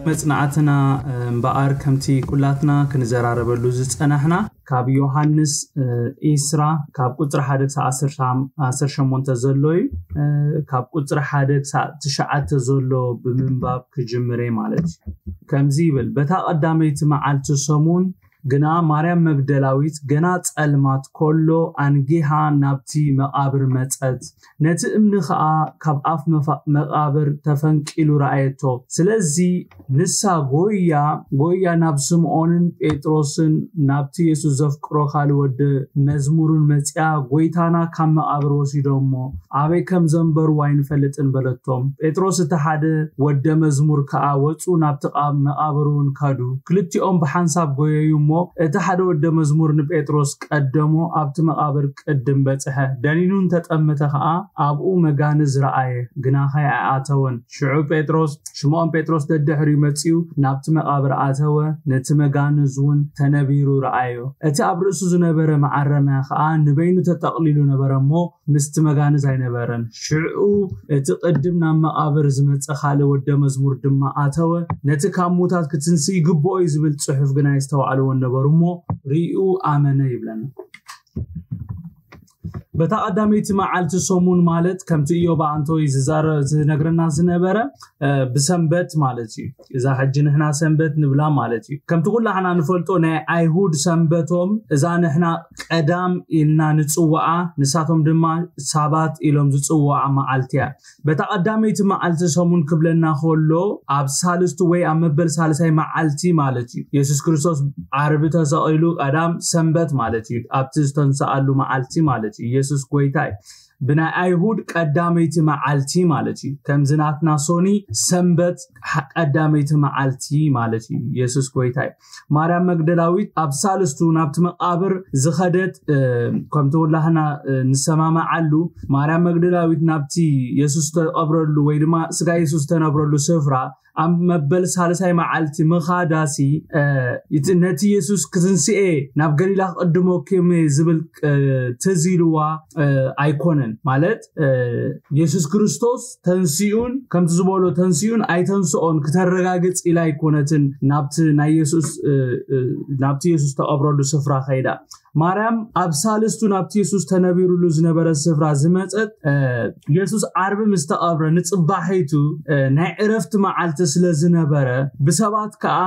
መጽናዕትና እምበኣር ከምቲ ኩላትና ክንዘራረበሉ ዝጸናሕና ካብ ዮሃንስ ዒስራ ካብ ቁጽሪ ሓደ ክሳብ ዓሰርተ ሸሞንተ ዘሎ እዩ። ካብ ቁጽሪ ሓደ ክሳብ ትሽዓተ ዘሎ ብምንባብ ክጅምር እየ ማለት እዩ። ከምዚ ይብል፣ በታ ቀዳመይቲ መዓልቲ ሰሙን ግና ማርያም መግደላዊት ገና ጸልማት ከሎ ኣንጊሃ ናብቲ መቓብር መጸት፣ ነቲ እምኒ ኸኣ ካብ ኣፍ መቓብር ተፈንቂሉ ረኣየቶ። ስለዚ ንሳ ጎያ ጎያ ናብ ስምዖንን ጴጥሮስን ናብቲ የሱስ ዘፍቅሮ ካልእ ወዲ መዝሙርን መጺኣ፣ ጎይታና ካብ መቓብር ወሲዶሞ፣ ኣበይ ከም ዘንበርዎ ኣይንፈልጥን በለቶም። ጴጥሮስ እቲ ሓደ ወደ መዝሙር ከኣ ወጹ፣ ናብቲ መቓብር እውን ከዱ። ክልቲኦም ብሓንሳብ ጎየዩ እሞ፣ እቲ ሓደ ወደ መዝሙር ንጴጥሮስ ቀደሞ፣ ኣብቲ መቓብር ቅድም በጽሐ። ደኒኑ እንተጠመተ ከኣ ኣብኡ መጋንዝ ረኣየ፣ ግናኸ ኣይኣተወን። ሽዑ ጴጥሮስ ሽምዖን ጴጥሮስ ደድሕሪኡ መጺኡ ናብቲ መቓብር ኣተወ፣ ነቲ መጋንዝ እውን ተነቢሩ ረኣዮ። እቲ ኣብ ርእሱ ዝነበረ መዓረምያ ኸኣ ንበይኑ ተጠቕሊሉ ነበረ እሞ ምስቲ መጋንዝ ኣይነበረን። ሽዑ እቲ ቅድም ናብ መቓብር ዝመጸ ካልእ ወደ መዝሙር ድማ ኣተወ፣ ነቲ ካብ ሙታት ክትንስእ ይግብኦ እዩ ዝብል ጽሑፍ ግን ኣየስተውዓልዎን ነበሩ እሞ ርእዩ ኣመነ ይብለና። በታ ቀዳመይቲ መዓልቲ ሰሙን ማለት ከምቲ ኢዮባ ኣንቶይ ዝዛረ ዝነግረና ዝነበረ ብሰንበት ማለት እዩ። እዛ ሕጂ ንሕና ሰንበት ንብላ ማለት እዩ። ከምቲ ኩላሕና ንፈልጦ ናይ ኣይሁድ ሰንበቶም እዛ ንሕና ቀዳም ኢልና ንጽውዓ፣ ንሳቶም ድማ ሳባት ኢሎም ዝጽውዓ መዓልቲ እያ። በታ ቀዳመይቲ መዓልቲ ሰሙን ክብለና ከሎ ኣብ ሳልስቱ ወይ ኣብ መበል ሳልሳይ መዓልቲ ማለት እዩ። የሱስ ክርስቶስ ዓርቢ ተሰቒሉ ቀዳም ሰንበት ማለት እዩ። ኣብቲ ዝተንስኣሉ መዓልቲ ማለት እዩ። የሱስ ጎይታ እዩ። ብናይ ኣይሁድ ቀዳመይቲ መዓልቲ ማለት እዩ። ከምዚ ናትና ሶኒ ሰንበት ቀዳመይቲ መዓልቲ ማለት እዩ። የሱስ ጎይታ እዩ። ማርያም መግደላዊት ኣብ ሳልስቱ ናብቲ መቓብር ዝኸደት ከምቲ ወላህና ንሰማማዓሉ፣ ማርያም መግደላዊት ናብቲ የሱስ ዝተቐብረሉ ወይ ድማ ስጋ የሱስ ዝተነብረሉ ስፍራ ኣብ መበል ሳልሳይ መዓልቲ ምኻዳሲ ነቲ የሱስ ክትንስኤ ናብ ገሊላ ክቕድመኩም ዝብል ትዝ ኢልዋ ኣይኮነን። ማለት የሱስ ክርስቶስ ተንሲኡን ከምቲ ዝበሎ ተንሲኡን ኣይተንስኦን ክተረጋግጽ ኢላ ኣይኮነትን ናብቲ ናይ የሱስ ናብቲ የሱስ ተቐብረሉ ስፍራ ከይዳ። ማርያም ኣብ ሳልስቱ ናብቲ የሱስ ተነቢሩሉ ዝነበረ ስፍራ ዝመጸት የሱስ ዓርቢ ምስ ተቐብረ ንጽባሒቱ ናይ ዕረፍቲ መዓልቲ ስለ ዝነበረ ብሰባት ከኣ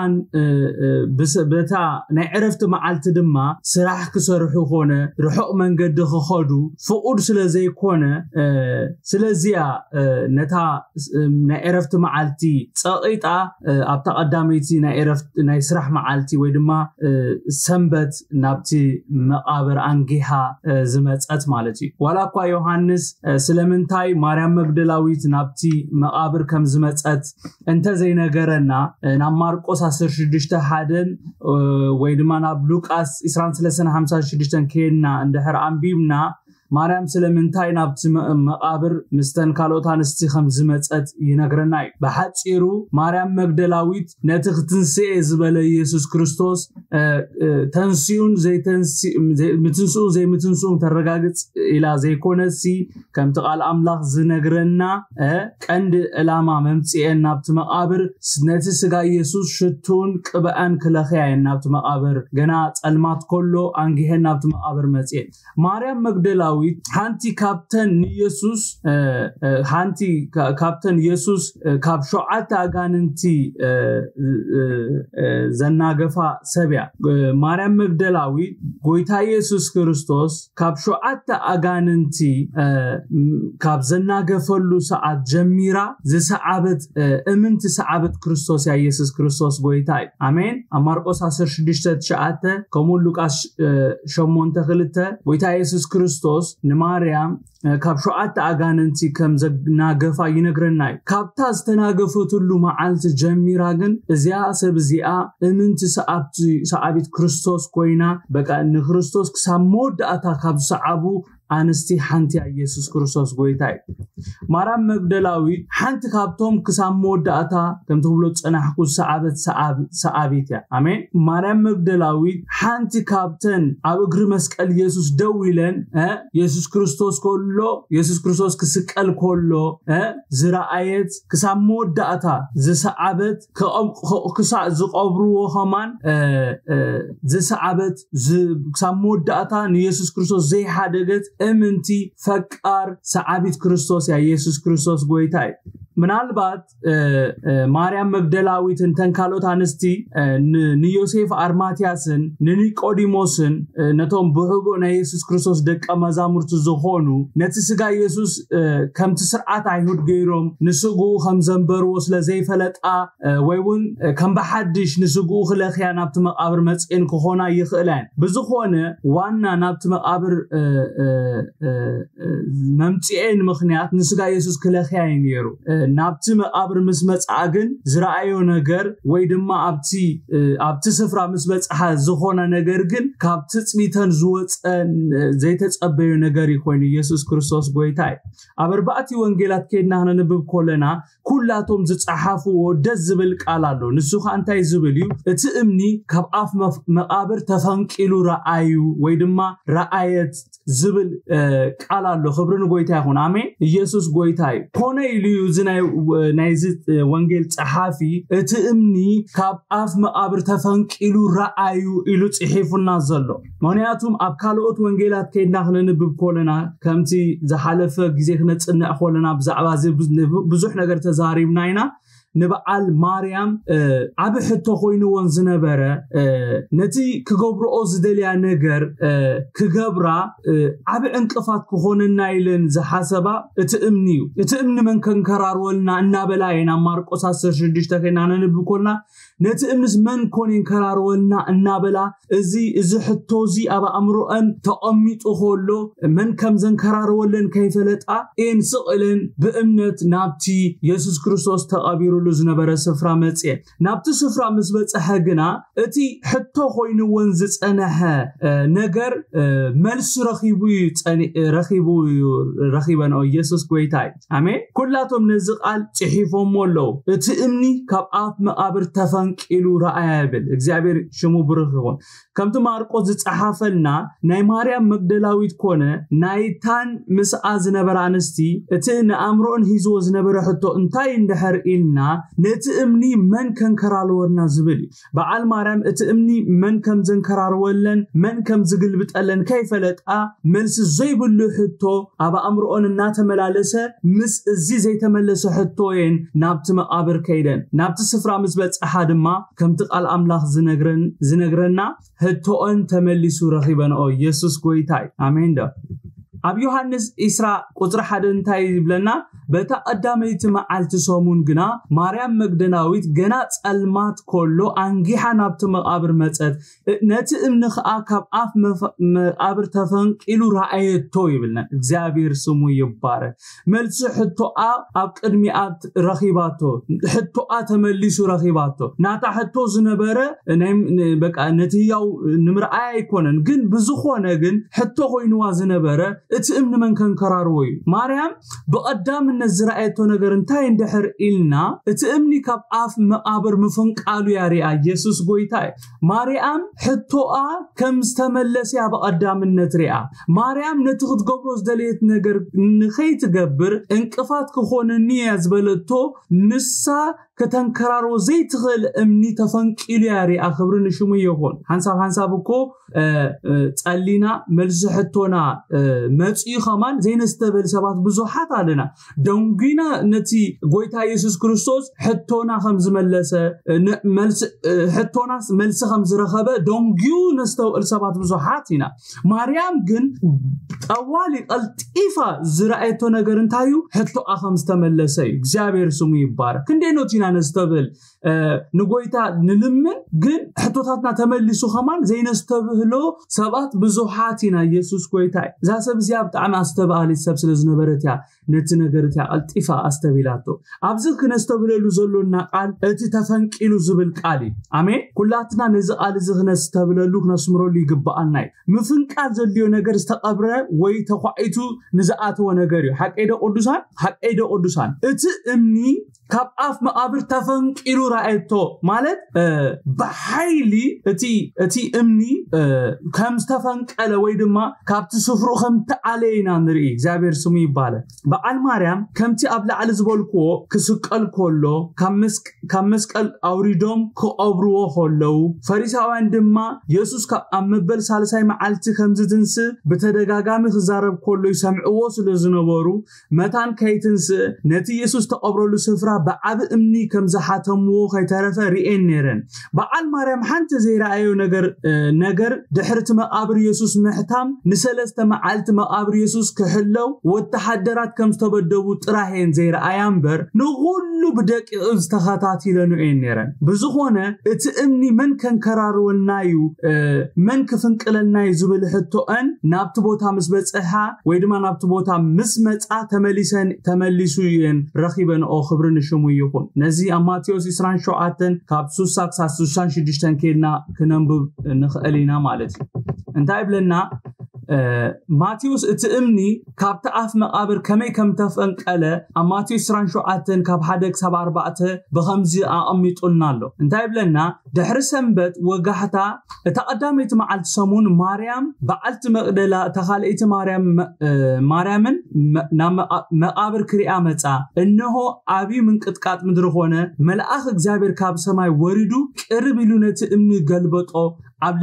በታ ናይ ዕረፍቲ መዓልቲ ድማ ስራሕ ክሰርሑ ኮነ ርሑቕ መንገዲ ክኸዱ ፍቑድ ስለ ዘይኮነ ስለዚያ ነታ ናይ ዕረፍቲ መዓልቲ ጸቒጣ ኣብታ ቀዳመይቲ ናይ ስራሕ መዓልቲ ወይ ድማ ሰንበት ናብቲ መቓብር ኣንጊሃ ዝመጸት ማለት እዩ። ዋላ እኳ ዮሃንስ ስለምንታይ ማርያም መግደላዊት ናብቲ መቓብር ከም ዝመጸት እንተ ዘይነገረና ናብ ማርቆስ ዓሰርተ ሽዱሽተ ሓደን ወይ ድማ ናብ ሉቃስ ዕስራን ሰለስተን ሓምሳን ሽዱሽተን ከየድና እንድሕር ኣንቢብና ማርያም ስለምንታይ ናብቲ መቓብር ምስተን ካልኦት ኣንስቲ ከም ዝመጸት ይነግረና እዩ። ብሓጺሩ ማርያም መግደላዊት ነቲ ክትንስኤ ዝበለ ኢየሱስ ክርስቶስ ተንስኡን ምትንስኡን ዘይምትንስኡን ተረጋግጽ ኢላ ዘይኮነሲ ከምቲ ቃል ኣምላኽ ዝነግረና ቀንዲ ዕላማ መምጽኤን ናብቲ መቓብር ነቲ ስጋ ኢየሱስ ሽቱን ቅብኣን ክለኽያ እየን ናብቲ መቓብር ገና ጸልማት ከሎ ኣንጊሐን ናብቲ መቓብር መጽኤን። ማርያም መግደላዊት ሓንቲ ካብተን ንየሱስ ሓንቲ ካብተን የሱስ ካብ ሸውዓተ ኣጋንንቲ ዘናገፋ ሰብ እያ። ማርያም መግደላዊት ጎይታ የሱስ ክርስቶስ ካብ ሸውዓተ ኣጋንንቲ ካብ ዘናገፈሉ ሰዓት ጀሚራ ዝሰዓበት እምንቲ ሰዓበት ክርስቶስ እያ። የሱስ ክርስቶስ ጎይታ እዩ። ኣሜን። ኣብ ማርቆስ ዓሰርተ ሽዱሽተ ትሽዓተ ከምኡ ሉቃስ ሸሞንተ ክልተ ጎይታ የሱስ ክርስቶስ ንማርያም ካብ ሸውዓተ ኣጋንንቲ ከም ዘናገፋ ይነግረና እዩ። ካብታ ዝተናገፈትሉ መዓልቲ ጀሚራ ግን እዚኣ ሰብ እዚኣ እምንቲ ሰዓቢት ክርስቶስ ኮይና በቃ ንክርስቶስ ክሳብ መወዳእታ ካብ ዝሰዓቡ ኣንስቲ ሓንቲ እያ። ኢየሱስ ክርስቶስ ጎይታ እዩ። ማርያም መግደላዊት ሓንቲ ካብቶም ክሳብ መወዳእታ ከምቲ ክብሎ ዝጸናሕኩ ዝሰዓበት ሰዓቢት እያ። ኣሜን። ማርያም መግደላዊት ሓንቲ ካብተን ኣብ እግሪ መስቀል ኢየሱስ ደው ኢለን የሱስ ክርስቶስ ከሉ ከሎ፣ የሱስ ክርስቶስ ክስቀል ከሎ ዝረኣየት፣ ክሳብ መወዳእታ ዝሰዓበት፣ ክሳዕ ዝቐብርዎ ከማን ዝሰዓበት፣ ክሳብ መወዳእታ ንየሱስ ክርስቶስ ዘይሓደገት እምንቲ ፈቃር ሰዓቢት ክርስቶስ እያ። የሱስ ክርስቶስ ጎይታ እዩ። ምናልባት ማርያም መግደላዊትን ተን ካልኦት ኣንስቲ ንዮሴፍ ኣርማትያስን ንኒቆዲሞስን፣ ነቶም ብሕቡእ ናይ የሱስ ክርስቶስ ደቀ መዛሙርቲ ዝኾኑ፣ ነቲ ስጋ የሱስ ከምቲ ስርዓት ኣይሁድ ገይሮም ንስግኡ ከም ዘንበርዎ ስለ ዘይፈለጣ፣ ወይ እውን ከም ብሓድሽ ንስግኡ ክለኽያ ናብቲ መቓብር መፅኤን ክኾና ይኽእላ እየን። ብዝኾነ ዋና ናብቲ መቓብር መምፅኤን ምኽንያት ንስጋ የሱስ ክለኽያ እዩ ነይሩ። ናብቲ መቓብር ምስ መፅኣ ግን ዝረኣዮ ነገር ወይ ድማ ኣብቲ ኣብቲ ስፍራ ምስ በፅሓ ዝኾነ ነገር ግን ካብ ትፅቢተን ዝወፀ ዘይተፀበዮ ነገር እዩ ኮይኑ። የሱስ ክርስቶስ ጎይታ እዩ። ኣብ ኣርባዕቲ ወንጌላት ከይድና ክነንብብ ከለና ኩላቶም ዝፀሓፍዎ ደስ ዝብል ቃል ኣሎ። ንሱ ከዓ እንታይ ዝብል እዩ? እቲ እምኒ ካብ ኣፍ መቓብር ተፈንቂሉ ረኣዩ ወይ ድማ ረኣየት ዝብል ቃል ኣሎ። ክብሪ ንጎይታ ይኹን። ኣሜን። ኢየሱስ ጎይታ እዩ። ኮነ ኢሉ እዩ እዚ ናይዚ ወንጌል ፀሓፊ እቲ እምኒ ካብ ኣፍ መቓብር ተፈንቂሉ ረኣዩ ኢሉ ፅሒፉና ዘሎ። ምክንያቱም ኣብ ካልኦት ወንጌላት ከይድና ክነንብብ ከለና ከምቲ ዝሓለፈ ግዜ ክነፅንዕ ከለና ብዛዕባ ብዙሕ ነገር ተዛሪብና ኢና። ንበዓል ማርያም ዓብ ሕቶ ኮይንዎን ዝነበረ ነቲ ክገብርኦ ዝደልያ ነገር ክገብራ ዓብ ዕንቅፋት ክኾነና ኢለን ዝሓሰባ እቲ እምኒ እዩ። እቲ እምኒ መን ከንከራርወልና እናበላ እየን ኣብ ማርቆስ ዓሰርተ ሽዱሽተ ከይና ነንብብ ኮልና ነቲ እምንስ መን ኮን የንከራርወልና እናበላ እዚ እዚ ሕቶ እዚ ኣብ ኣእምሮአን ተቐሚጡ ከሎ መን ከም ዘንከራርወለን ከይፈለጣ እየን ስቕ ኢለን ብእምነት ናብቲ የሱስ ክርስቶስ ተቐቢሩሉ ዝነበረ ስፍራ መፅኤን። ናብቲ ስፍራ ምስ በፅሐ ግና እቲ ሕቶ ኮይንዎን ዝፀነሐ ነገር መልሲ ረኺቡ እዩ ረኺቡ እዩ ረኺበንኦ። ኢየሱስ ጎይታ እዩ። ኣሜን። ኩላቶም ነዚ ቃል ፅሒፎሞ ኣለዉ። እቲ እምኒ ካብ ኣፍ መቓብር ተፈንቂሉ ረኣያ ይብል። እግዚኣብሔር ሽሙ ብሩኽ ይኹን። ከምቲ ማርቆስ ዝፀሓፈልና ናይ ማርያም መግደላዊት ኮነ ናይታን ምስኣ ዝነበራ ኣንስቲ እቲ ንኣእምሮኦን ሂዝዎ ዝነበረ ሕቶ እንታይ እንድሕር ኢልና ነቲ እምኒ መን ከንከራልወልና ዝብል እዩ። በዓል ማርያም እቲ እምኒ መን ከም ዘንከራርወለን መን ከም ዝግልብጠለን ከይፈለጣ መልሲ ዘይብሉ ሕቶ ኣብ ኣእምሮኦን እናተመላለሰ ምስ እዚ ዘይተመለሰ ሕቶ እየን ናብቲ መቓብር ከይደን። ናብቲ ስፍራ ምስ በፅሓ ድማ ከምቲ ቃል ኣምላኽ ዝነግረና ሕቶኦን ተመሊሱ ረኺበንኦ። ኢየሱስ ጎይታ እዩ። ኣሜን ዶ? ኣብ ዮሃንስ ዒስራ ቁፅሪ ሓደ እንታይ ይብለና? በታ ቀዳመይቲ መዓልቲ ሰሙን ግና ማርያም መግደላዊት ገና ፀልማት ከሎ ኣንጊሓ ናብቲ መቓብር መፀት፣ ነቲ እምኒ ኸዓ ካብ ኣፍ መቓብር ተፈንቂሉ ረኣየቶ ይብልና። እግዚኣብሔር ስሙ ይባረክ። መልሲ ሕቶኣ ኣብ ቅድሚኣ ረኺባቶ። ሕቶኣ ተመሊሱ ረኺባቶ። ናታ ሕቶ ዝነበረ በቃ ነቲ ህያው ንምርኣይ ኣይኮነን፣ ግን ብዝኾነ ግን ሕቶ ኮይንዋ ዝነበረ እቲ እምኒ መን ከንከራርዎ እዩ? ማርያም ብቐዳምነት ዝረኣየቶ ነገር እንታይ እንድሕር ኢልና እቲ እምኒ ካብ ኣፍ መቓብር ምፍንቃሉ እያ ሪኣ። ኢየሱስ ጎይታ እዩ። ማርያም ሕቶኣ ከም ዝተመለሰ እያ ብቐዳምነት ሪኣ። ማርያም ነቲ ክትገብሮ ዝደለየት ነገር ንኸይትገብር እንቅፋት ክኾነኒ እያ ዝበለቶ ንሳ ከተንከራርቦ ዘይትኽእል እምኒ ተፈንቂሉ እያ ሪኣ። ክብሪ ንሽሙ ይኹን። ሓንሳብ ሓንሳብ እኮ ጸሊና መልሲ ሕቶና መጺኡ ከማን ዘይነስተብህል ሰባት ብዙሓት ኣለና። ደንጒና ነቲ ጎይታ የሱስ ክርስቶስ ሕቶና ከም ዝመለሰ ሕቶናስ መልሲ ከም ዝረኸበ ደንጒዩ ነስተውዕል ሰባት ብዙሓት ኢና። ማርያም ግን ጠዋሊ ቀልጢፋ ዝረኣየቶ ነገር እንታይ እዩ? ሕቶኣ ከም ዝተመለሰ እዩ። እግዚኣብሔር ስሙ ይባረክ። ክንደይ ኖት ኢና ነስተብህል ንጎይታ ንልምን ግን ሕቶታትና ተመሊሱ ከማን ዘይነስተብህሎ ሰባት ብዙሓት ኢና። ኢየሱስ ጎይታ እዩ። እዛ ሰብ እዚኣ ብጣዕሚ ኣስተብሃሊት ሰብ ስለ ዝነበረት እያ ነቲ ነገር እቲኣ ቀልጢፋ ኣስተብሂላቶ። ኣብዚ ክነስተብህለሉ ዘሎና ቃል እቲ ተፈንቂሉ ዝብል ቃል እዩ። ኣሜን። ኩላትና ነዚ ቃል እዚ ክነስተብህለሉ ክነስምረሉ ይግብኣና እዩ። ምፍንቃል ዘድልዮ ነገር ዝተቐብረ ወይ ተኳዒቱ ንዝኣተወ ነገር እዩ። ሓቀይ ዶ ቅዱሳን? ሓቀይ ዶ ቅዱሳን? እቲ እምኒ ካብ ኣፍ መቓብር ተፈንቂሉ ረኣየቶ። ማለት ብሓይሊ እቲ እቲ እምኒ ከም ዝተፈንቀለ ወይ ድማ ካብቲ ስፍርኡ ከም ተኣለየ ኢና ንርኢ። እግዚኣብሔር ስሙ ይባለ። በዓል ማርያም ከምቲ ኣብ ላዕሊ ዝበልክዎ ክስቀል ከሎ ካብ መስቀል ኣውሪዶም ክቐብርዎ ከለዉ፣ ፈሪሳውያን ድማ የሱስ ኣብ መበል ሳልሳይ መዓልቲ ከም ዝትንስእ ብተደጋጋሚ ክዛረብ ከሎ ይሰምዕዎ ስለ ዝነበሩ፣ መታን ከይትንስእ ነቲ የሱስ ተቐብረሉ ስፍራ ብዓቢ እምኒ ከም ዝሓተምዎ ከይተረፈ ርእየን ነይረን። በዓል ማርያም ሓንቲ ዘይረኣዮ ነገር ነገር ድሕርቲ መቓብር የሱስ ምሕታም ንሰለስተ መዓልቲ መቓብር የሱስ ክሕለው ወተሓደራት ከም ዝተበደቡ ጥራሕ እየን ዘይረኣያ እምበር ንኹሉ ብደቂቕ ዝተኸታቲለኑ እየን ነይረን። ብዝኾነ እቲ እምኒ መን ከንከራርወልና እዩ መን ክፍንቅለልና እዩ ዝብል ሕቶአን ናብቲ ቦታ ምስ በፅሓ ወይ ድማ ናብቲ ቦታ ምስ መፃ ተመሊሰን ተመሊሱ እየን ረኺበንኦ። ክብሪ ንሽሙ ይኹን። ነዚ ኣብ ማቴዎስ ዕስራን ሸውዓተን ካብ ስሳ ክሳብ ስሳን ሽዱሽተን ከይድና ክነንብብ ንኽእል ኢና ማለት እዩ። እንታይ ይብለና? ማቴዎስ እቲ እምኒ ካብቲ ኣፍ መቓብር ከመይ ከም ተፈንቀለ ኣብ ማቴዎስ ዕስራን ሸውዓተን ካብ ሓደ ክሳብ ኣርባዕተ ብኸምዚ ኣቐሚጡልና ኣሎ። እንታይ ይብለና? ድሕሪ ሰንበት ወጋሕታ እታ ቀዳመይቲ መዓልቲ ሰሙን ማርያም በዓልቲ መቕደላ እታ ካልኣይቲ ማርያምን ናብ መቓብር ክሪኣ መጻ። እንሆ ዓብዪ ምንቅጥቃጥ ምድሪ ኾነ። መልኣኽ እግዚኣብሔር ካብ ሰማይ ወሪዱ ቅርብ ኢሉ ነቲ እምኒ ገልበጦ፣ ኣብ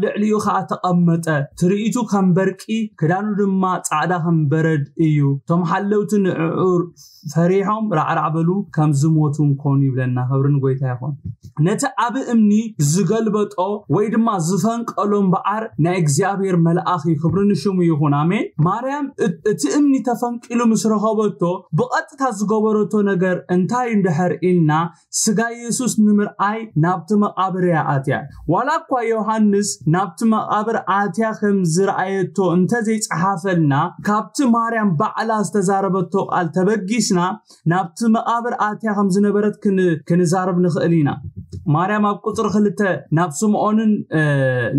ልዕሊኡ ኸዓ ተቐመጠ። ትርኢቱ ከም በርቂ፣ ክዳኑ ድማ ጻዕዳ ከም በረድ እዩ። እቶም ሓለውቲ ንዕዑ ፈሪሖም ራዕራዕ በሉ፣ ከም ዝሞቱ እንኮኑ ይብለና። ክብሪ ንጎይታ ይኹን። ነቲ ዓቢ እምኒ ዝገልበጦ ወይ ድማ ዝፈንቀሎ እምበኣር ናይ እግዚኣብሔር መልኣኽ እዩ። ክብሪ ንሽሙ ይኹን። ኣሜን። ማርያም እቲ እምኒ ተፈንቂሉ ምስ ረኸበቶ ብቐጥታ ዝገበረቶ ነገር እንታይ እንድሕር ኢልና ስጋ የሱስ ንምርኣይ ናብቲ መቓብር እያ ኣትያ። ዋላ እኳ ዮሃንስ ናብቲ መቓብር ኣትያ ከም ዝረኣየቶ እንተዘይጸሓፈልና ካብቲ ማርያም ባዕላ ዝተዛረበቶ ቃል ተበጊስና ናብቲ መቓብር ኣትያ ከም ዝነበረት ክንዛረብ ንኽእል ኢና። ማርያም ኣብ ቁፅሪ ክልተ ናብ ስምዖንን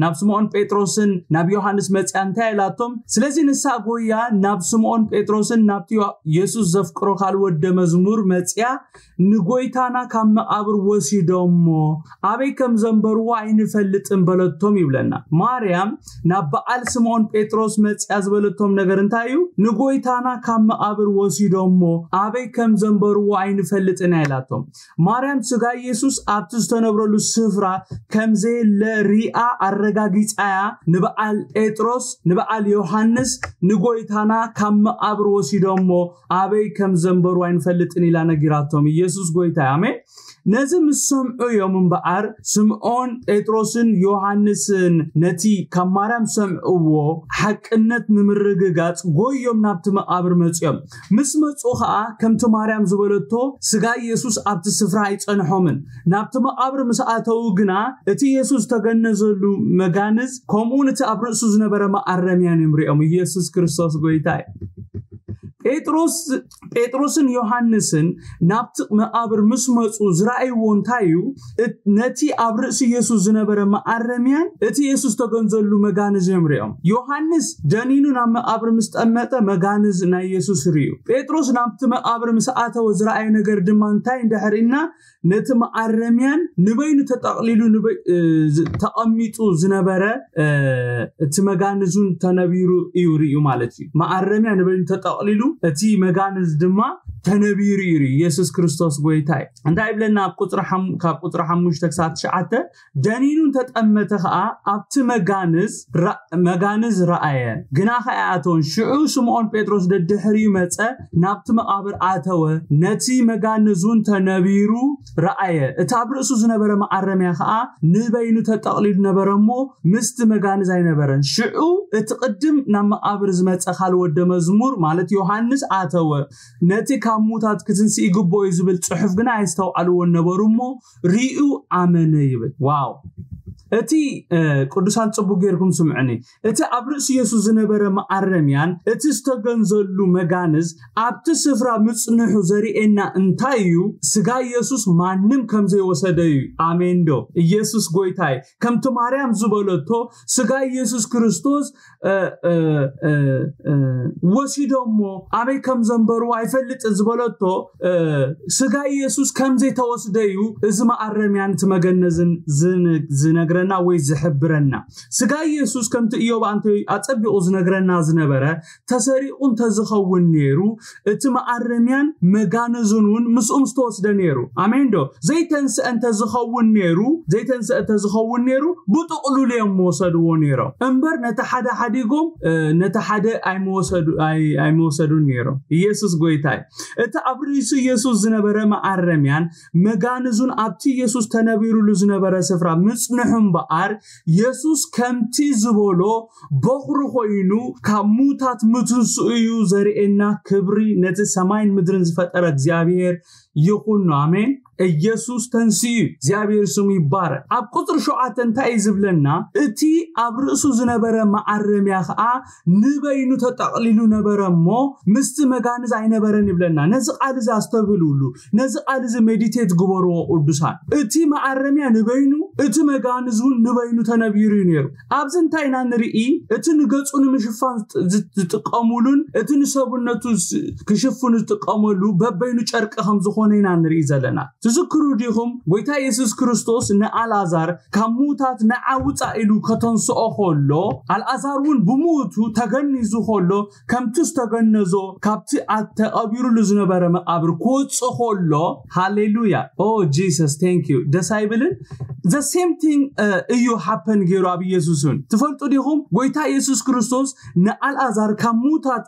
ናብ ስምዖን ጴጥሮስን ናብ ዮሃንስ መፅያ እንታይ ኢላቶም? ስለዚ ንሳ ጎያ ናብ ስምዖን ጴጥሮስን ናብቲ የሱስ ዘፍቅሮ ካልእ ወደ መዝሙር መፅያ ንጎይታና ካብ መቓብር ወሲዶሞ ኣበይ ከም ዘንበርዎ ኣይንፈልጥን በለቶም ይብለና። ማርያም ናብ በዓል ስምዖን ጴጥሮስ መፅያ ዝበለቶም ነገር እንታይ እዩ? ንጎይታና ካብ መቓብር ወሲዶሞ ኣበይ ከም ዘንበርዎ ኣይንፈልጥን እያ ኢላቶም። ማርያም ስጋ ኢየሱስ ኣብቲ ዝተነብረሉ ስፍራ ከም ዘየለ ሪኣ ኣረጋጊጻ እያ ንበዓል ጴጥሮስ ንበዓል ዮሃንስ ንጎይታና ካብ መቓብር ወሲዶሞ ኣበይ ከም ዘንበሩ ኣይንፈልጥን ኢላ ነጊራቶም። ኢየሱስ ጎይታ እዩ። ኣሜን። ነዚ ምስ ሰምዑ እዮም እምበኣር ስምዖን ጴጥሮስን ዮሃንስን ነቲ ካብ ማርያም ሰምዕዎ ሓቅነት ንምርግጋጽ ጎዮም ናብቲ መቓብር መጽኦም። ምስ መጹ ኸኣ ከምቲ ማርያም ዝበለቶ ስጋ ኢየሱስ ኣብቲ ስፍራ ኣይጸንሖምን። ናብቲ መቓብር ምስ ኣተዉ ግና እቲ ኢየሱስ ዝተገነዘሉ መጋንዝ ከምኡውን እቲ ኣብ ርእሱ ዝነበረ መኣረምያን እዮም ሪኦም። ኢየሱስ ክርስቶስ ጎይታ እዩ። ጴጥሮስ ጴጥሮስን ዮሃንስን ናብቲ መቓብር ምስ መጹ ዝረኣይዎ እንታይ እዩ? ነቲ ኣብ ርእሲ የሱስ ዝነበረ መኣረምያን እቲ የሱስ ተገንዘሉ መጋንዝ እዮም ሪኦም። ዮሃንስ ደኒኑ ናብ መቓብር ምስ ጠመጠ መጋንዝ ናይ የሱስ ርእዩ። ጴጥሮስ ናብቲ መቓብር ምስ ኣተወ ዝረኣየ ነገር ድማ እንታይ እንድሕር ኢልና ነቲ መኣረምያን ንበይኑ ተጠቕሊሉ ተቐሚጡ ዝነበረ እቲ መጋንዙን ተነቢሩ እዩ ርእዩ ማለት እዩ። መኣረምያ ንበይኑ ተጠቕሊሉ እቲ መጋንዝ ድማ ተነቢሩ እዩ ርእዩ። ኢየሱስ ክርስቶስ ጎይታ እዩ። እንታይ ይብለና? ኣብ ቁፅሪ ካብ ቁፅሪ ሓሙሽተ ክሳብ ትሽዓተ ደኒኑ እንተጠመተ ኸዓ ኣብቲ መጋንዝ መጋንዝ ረኣየ፣ ግና ኸዓ ኣይኣተወን። ሽዑ ስምዖን ጴጥሮስ ደድሕሪኡ መጸ፣ ናብቲ መቓብር ኣተወ፣ ነቲ መጋንዝ እውን ተነቢሩ ረኣየ። እቲ ኣብ ርእሱ ዝነበረ መኣረምያ ኸዓ ንበይኑ ተጠቕሊሉ ነበረ እሞ ምስቲ መጋንዝ ኣይነበረን። ሽዑ እቲ ቅድም ናብ መቓብር ዝመጸ ካልእ ወደ መዝሙር ማለት ዮሃንስ ኣተወ፣ ነቲ ካብ ሙታት ክትንስእ ይግብኦ እዩ ዝብል ጽሑፍ ግና ኣይስተውዓልዎን ነበሩ እሞ ሪኡ ኣመነ ይብል። ዋው! እቲ ቅዱሳን ጽቡቅ ጌርኩም ስምዑኒ። እቲ ኣብ ርእሲ የሱስ ዝነበረ መኣረምያን እቲ ዝተገንዘሉ መጋንዝ ኣብቲ ስፍራ ምጽንሑ ዘርእየና እንታይ እዩ? ስጋ የሱስ ማንም ከም ዘይወሰደ እዩ። ኣሜን ዶ? ኢየሱስ ጎይታይ ከምቲ ማርያም ዝበለቶ ስጋ ኢየሱስ ክርስቶስ ወሲዶሞ ኣበይ ከም ዘንበሩ ኣይፈልጥ ዝበለቶ ስጋ ኢየሱስ ከም ዘይተወስደ እዩ እዚ መኣረምያን እቲ መገነዝን ዝነግረና ወይ ዝሕብረና። ስጋ ኢየሱስ ከምቲ እዮብ ኣንተ ኣጸቢቑ ዝነግረና ዝነበረ ተሰሪቑ እንተዝኸውን ነይሩ እቲ መኣረምያን መጋነዝን እውን ምስኡ ምስተወስደ ነይሩ። ኣሜን ዶ? ዘይተንስአ እንተዝኸውን ነይሩ ዘይተንስአ እንተዝኸውን ነይሩ ብጥቕሉሉ እዮም መወሰድዎ ነይሮም እምበር ነቲ ሓደ ሓዲጎም ነቲ ሓደ ኣይመወሰዱን ነይሮም። ኢየሱስ ጎይታይ። እቲ ኣብ ርእሱ ኢየሱስ ዝነበረ መኣረምያን መጋንዙን ኣብቲ ኢየሱስ ተነቢሩሉ ዝነበረ ስፍራ ምጽንሑ እምበኣር ኢየሱስ ከምቲ ዝበሎ በኹሪ ኮይኑ ካብ ሙታት ምትንስኡ እዩ ዘርእየና። ክብሪ ነቲ ሰማይን ምድርን ዝፈጠረ እግዚኣብሔር ይኹን። ኣሜን። ኢየሱስ ተንስኡ እዩ። እግዚኣብሔር ስሙ ይባረክ። ኣብ ቁፅሪ ሸውዓተ እንታይ እዩ ዝብለና? እቲ ኣብ ርእሱ ዝነበረ መኣረምያ ከዓ ንበይኑ ተጠቕሊሉ ነበረ እሞ ምስቲ መጋንዝ ኣይነበረን ይብለና። ነዚ ቃል እዚ ኣስተብህልሉ። ነዚ ቃል እዚ ሜዲቴት ግበርዎ ቅዱሳን። እቲ መኣረምያ ንበይኑ እቲ መጋንዝ እውን ንበይኑ ተነቢሩ እዩ ነይሩ። ኣብዚ እንታይ ኢና ንርኢ? እቲ ንገጹ ንምሽፋን ዝጥቀሙሉን እቲ ንሰብነቱ ክሽፍኑ ዝጥቀመሉ በበይኑ ጨርቂ ከም ዝኾነ ኢና ንርኢ ዘለና። ትዝክሩ ዲኹም? ጎይታ የሱስ ክርስቶስ ንኣልኣዛር ካብ ምዉታት ንዓ ውጻእ ኢሉ ከተንስኦ ከሎ ኣልኣዛር እውን ብምዉቱ ተገኒዙ ከሎ ከምቲ ዝተገነዞ ካብቲ ተቐቢሩሉ ዝነበረ መቓብር ክወጽእ ከሎ ሃሌሉያ ኦ ጂሰስ thank you ደስ ኣይብልን? The same thing እዩ ሃፐን ገይሩ ኣብ ኢየሱስን ትፈልጡ ዲኹም? ጎይታ ኢየሱስ ክርስቶስ ንኣልኣዛር ካብ ምዉታት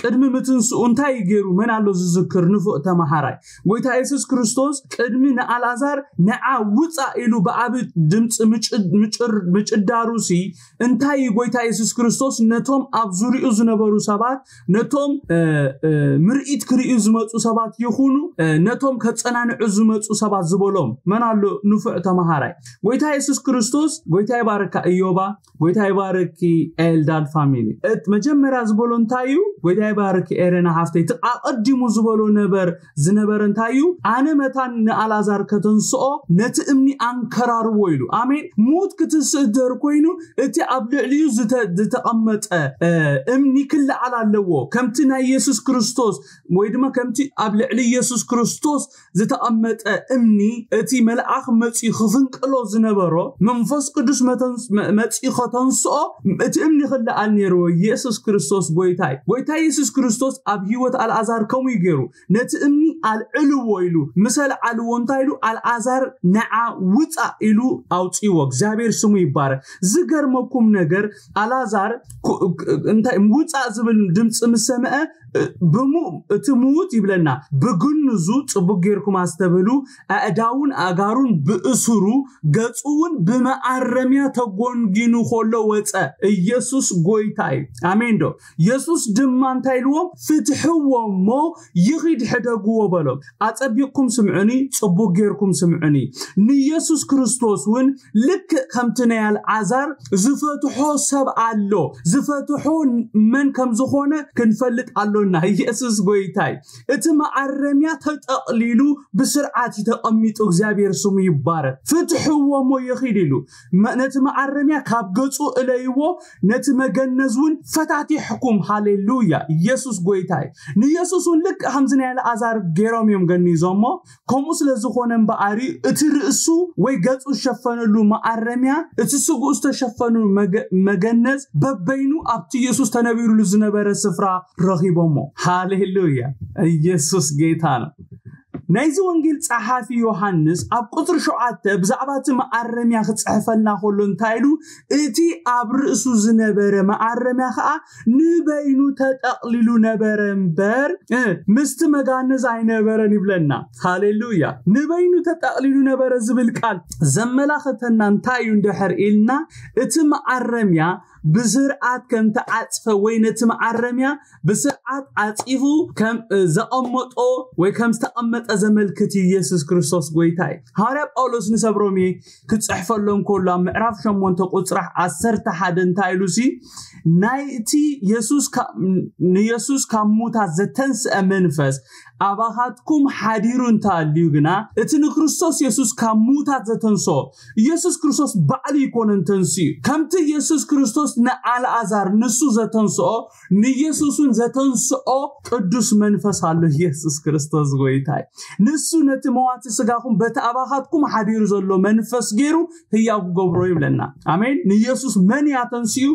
ቅድሚ ምትንስኡ እንታይ ገይሩ? መን ኣሎ ዝዝክር ንፉዕ ተመሃራይ? ጎይታ የሱስ ክርስቶስ ቅድሚ ንኣልኣዛር ንዓ ውፃእ ኢሉ ብዓቢ ድምፂ ምጭዳሩሲ እንታይ እዩ ጎይታ የሱስ ክርስቶስ ነቶም ኣብ ዙሪኡ ዝነበሩ ሰባት ነቶም ምርኢት ክርእዩ ዝመፁ ሰባት ይኹኑ ነቶም ከፀናንዑ ዝመፁ ሰባት ዝበሎም መን ኣሎ ንፉዕ ተመሃራይ? ጎይታ የሱስ ክርስቶስ ጎይታ ይባረካ እዮባ ጎይታ ይባርኪ ኤልዳድ ፋሚሊ። መጀመርያ ዝበሎ እንታይ እዩ? ጎይታ ይባርኪ ኤረና ሓፍተይ። እቲ ኣቐዲሙ ዝበሎ ነበር ዝነበረ እንታይ እዩ? ኣነ መታን ንኣልኣዛር ከተንስኦ ነቲ እምኒ ኣንከራርዎ ኢሉ። ኣሜን። ሙት ክትስእ ድር ኮይኑ እቲ ኣብ ልዕሊኡ ዝተቐመጠ እምኒ ክለዓል ኣለዎ። ከምቲ ናይ የሱስ ክርስቶስ ወይ ድማ ከምቲ ኣብ ልዕሊ የሱስ ክርስቶስ ዝተቐመጠ እምኒ እቲ መልኣኽ መጺኡ ክፍንቅሎ ዝነበሮ መንፈስ ቅዱስ መጺኡ ከተንስኦ እቲ እምኒ ክለኣል ነይርዎ። የሱስ ክርስቶስ ጎይታይ ጎይታ የሱስ ክርስቶስ ኣብ ህይወት ኣልኣዛር ከምኡ እዩ ገይሩ። ነቲ እምኒ ኣልዕልዎ ኢሉ ምስ ኣልዓልዎ እንታይ ኢሉ ኣልኣዛር ንዓ ውፃእ ኢሉ ኣውፅዎ። እግዚኣብሔር ስሙ ይባረክ። ዝገርመኩም ነገር ኣልኣዛር እንታይ ውፃእ ዝብል ድምፂ ምስ ሰምዐ ብሙ እቲ ምዉት ይብለና ብግንዙ ጽቡቅ ጌርኩም ኣስተብህሉ ኣእዳውን ኣእጋሩን ብእስሩ ገጹ እውን ብመኣረምያ ተጎንጊኑ ከሎ ወጸ። ኢየሱስ ጎይታ እዩ። ኣሜን ዶ? የሱስ ድማ እንታይ ኢልዎም? ፍትሕዎ እሞ ይኺድ ሕደግዎ በሎም። ኣጸቢቕኩም ስምዑኒ፣ ጽቡቅ ጌርኩም ስምዑኒ። ንየሱስ ክርስቶስ እውን ልክእ ከምቲ ናይ ኣልዓዛር ዝፈትሖ ሰብ ኣሎ። ዝፈትሖ መን ከም ዝኾነ ክንፈልጥ ኣሎና። ኢየሱስ ጎይታይ። እቲ መኣረምያ ተጠቕሊሉ ብስርዓት እዩ ተቐሚጡ። እግዚኣብሔር ስሙ ይባረክ። ፍትሕዎ እሞ ይኺድ ኢሉ ነቲ መኣረምያ ካብ ገጹ እለይዎ፣ ነቲ መገነዝ እውን ፈታቲሕኩም። ሃሌሉያ። ኢየሱስ ጎይታይ። ንየሱስ እውን ልክእ ከምዚ ናይ ኣልዓዛር ገይሮም እዮም ገኒዞሞ። ከምኡ ስለ ዝኾነ እምበኣር እዩ እቲ ርእሱ ወይ ገጹ ዝሸፈነሉ መኣረምያ እቲ ስግኡ ዝተሸፈኑ መገነዝ በበይኑ ኣብቲ የሱስ ተነቢሩሉ ዝነበረ ስፍራ ረኺቦሞ። ሃሌሉያ። ኢየሱስ ጌታ ነው። ናይዚ ወንጌል ጸሓፊ ዮሃንስ ኣብ ቁጽሪ ሸውዓተ ብዛዕባ እቲ መኣረምያ ክጽሕፈልና ከሎ እንታይ ኢሉ? እቲ ኣብ ርእሱ ዝነበረ መኣረምያ ኸኣ ንበይኑ ተጠቕሊሉ ነበረ እምበር ምስቲ መጋነዝ ኣይነበረን ይብለና። ሃሌሉያ። ንበይኑ ተጠቕሊሉ ነበረ ዝብል ቃል ዘመላኸተና እንታይ እዩ እንድሕር ኢልና እቲ መኣረምያ ብስርዓት ከም ተዓጽፈ ወይ ነቲ መዓረምያ ብስርዓት ዓጺፉ ከም ዘቐመጦ ወይ ከም ዝተቐመጠ ዘመልክት እዩ። ኢየሱስ ክርስቶስ ጎይታ እዩ። ሃዋርያ ጳውሎስ ንሰብ ሮሜ ክጽሕፈሎም ከሎ ኣብ ምዕራፍ ሸሞንተ ቁጽሪ ዓሰርተ ሓደ እንታይ ኢሉ ሲ ናይቲ የሱስ ካ- ንየሱስ ካብ ሙታት ዘተንስአ መንፈስ ኣባኻትኩም ሓዲሩ እንተኣልዩ ግና እቲ ንክርስቶስ የሱስ ካብ ሙታት ዘተንስኦ ኢየሱስ ክርስቶስ ባዕሉ ይኮነን ተንስኡ። ከምቲ ኢየሱስ ክርስቶስ ንኣልኣዛር ንሱ ዘተንስኦ ንኢየሱስን ዘተንስኦ ቅዱስ መንፈስ ኣሎ። ኢየሱስ ክርስቶስ ጎይታይ ንሱ ነቲ መዋቲ ስጋኹም በቲ ኣባኻትኩም ሓዲሩ ዘሎ መንፈስ ገይሩ ህያው ክገብሮ ይብለና። ኣሜን። ንኢየሱስ መን እያ ተንስኡ?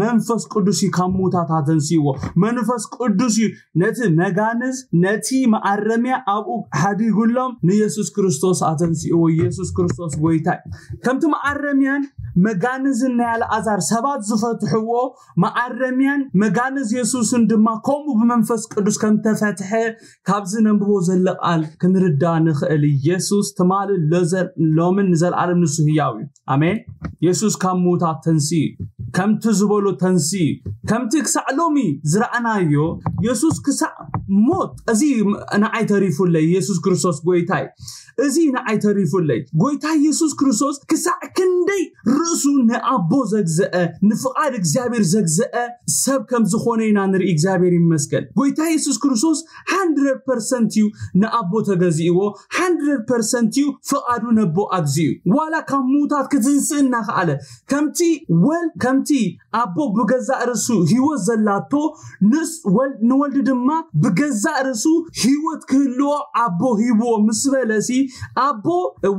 መንፈስ ቅዱስ እዩ ካብ ሙታት ኣተንስእዎ። መንፈስ ቅዱስ እዩ ነቲ መጋንዝ ነቲ መኣረምያ ኣብኡ ሓዲጉሎም ንኢየሱስ ክርስቶስ ኣተንስእዎ። ኢየሱስ ክርስቶስ ጎይታ እዩ። ከምቲ መኣረምያን መጋንዝን ናይ ኣልኣዛር ሰባት ዝፈትሕዎ መኣረምያን መጋንዝ የሱስን ድማ ከምኡ ብመንፈስ ቅዱስ ከም ተፈትሐ ካብዚ ነንብቦ ዘሎ ቃል ክንርዳ ንኽእል። ኢየሱስ ትማልን ሎዘ- ሎምን ንዘለኣለም ንሱ ህያው እዩ። ኣሜን። የሱስ ካብ ምዉታት ተንስኡ ከምቲ ዝበሎ ተንስኡ ከምቲ ክሳዕ ሎሚ ዝረኣናዮ የሱስ ክሳዕ ሞት እዚ ንዓይ ተሪፉለይ። ኢየሱስ ክርስቶስ ጎይታይ እዚ ንዓይ ተሪፉለይ። ጎይታ ኢየሱስ ክርስቶስ ክሳዕ ክንደይ ርእሱ ንኣቦ ዘግዘአ ንፍቓድ እግዚኣብሔር ዘግዘአ ሰብ ከም ዝኾነ ኢና ንርኢ። እግዚኣብሔር ይመስገን። ጎይታ ኢየሱስ ክርስቶስ 100 ፐርሰንት እዩ ንኣቦ ተገዚእዎ፣ 100 ፐርሰንት እዩ ፍቓዱ ነቦ ኣግዚኡ። ዋላ ካብ ምዉታት ክትንስእ እናኸኣለ ከምቲ ወል ከምቲ ኣቦ ብገዛእ ርእሱ ህይወት ዘላቶ ንስ ወል- ንወልዲ ድማ ብገዛእ ርእሱ ህይወት ክህልዎ ኣቦ ሂብዎ ምስ በለሲ ኣቦ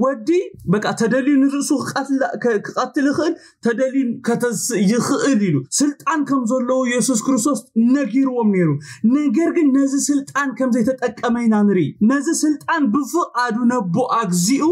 ወዲ በቃ ተደልዩ ንርእሱ ክቐትል- ክ- ክቐትል ይኽእል፣ ተደልዩ ከተንስእ ይኽእል ኢሉ ስልጣን ከም ዘለዎ ኢየሱስ ክርስቶስ ነጊርዎም ነይሩ። ነገር ግን ነዚ ስልጣን ከም ዘይተጠቀመ ኢና ንርኢ። ነዚ ስልጣን ብፍቓዱ ነቦ ኣግዚኡ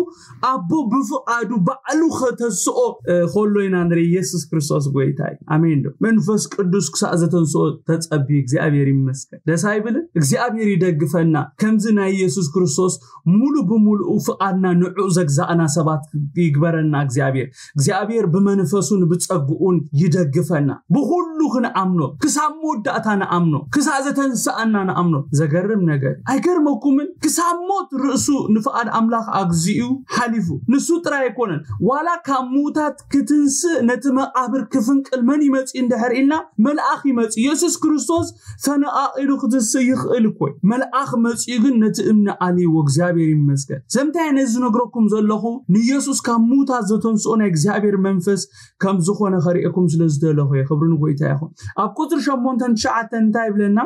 ኣቦ ብፍቓዱ ባዕሉ ከተንስኦ እ፣ ከሎ ኢና ንርኢ። ኢየሱስ ክርስቶስ ጎይታ እዩ። ኣሜን ዶ? መንፈስ ቅዱስ ክሳዕ ዘተንስኦ ተጸብዩ እግዚኣብሔር ይመስገን። ደስ ኣይብልን? እግዚኣብሔር ይደግፈና። ከምዚ ናይ ኢየሱስ ክርስቶስ ሙሉ ብምሉኡ ፍቓድና ንዑ ዘግዛእና ሰባት ይግበረና እግዚኣብሔር። እግዚኣብሔር ብመንፈሱን ብጸግኡን ይደግፈና። ብኹሉ ክንኣምኖ፣ ክሳብ መወዳእታ ንኣምኖ፣ ክሳብ ዘተንስኣና ንኣምኖ። ዘገርም ነገር። ኣይገርመኩምን? ክሳብ ሞት ርእሱ ንፍቓድ ኣምላኽ ኣግዚኡ ሓሊፉ። ንሱ ጥራይ ኣይኮነን። ዋላ ካብ ምዉታት ክትንስእ ነቲ መቓብር ክፍንቅል መን ይመጽእ እንድሕር ኢልና መልኣኽ ይመጽእ። ኢየሱስ ክርስቶስ ፈነቓቒሉ ክትንስእ ይኽእል እኮ እዩ። መልኣኽ መጺኡ ግን ነቲ እምኒ ኣልይዎ። እግዚኣብሔር ይመስገን። ዘምታይ ነዚ ዝነግረኩም ዘለኹ ንኢየሱስ ካብ ምዉታት ዘተንስኦ ናይ እግዚኣብሔር መንፈስ ከም ዝኾነ ከርእየኩም ስለ ዝደለኹ እየ። ክብሪ ንጎይታ ይኹን። ኣብ ቁፅሪ ሸሞንተን ትሽዓተን እንታይ ይብለና?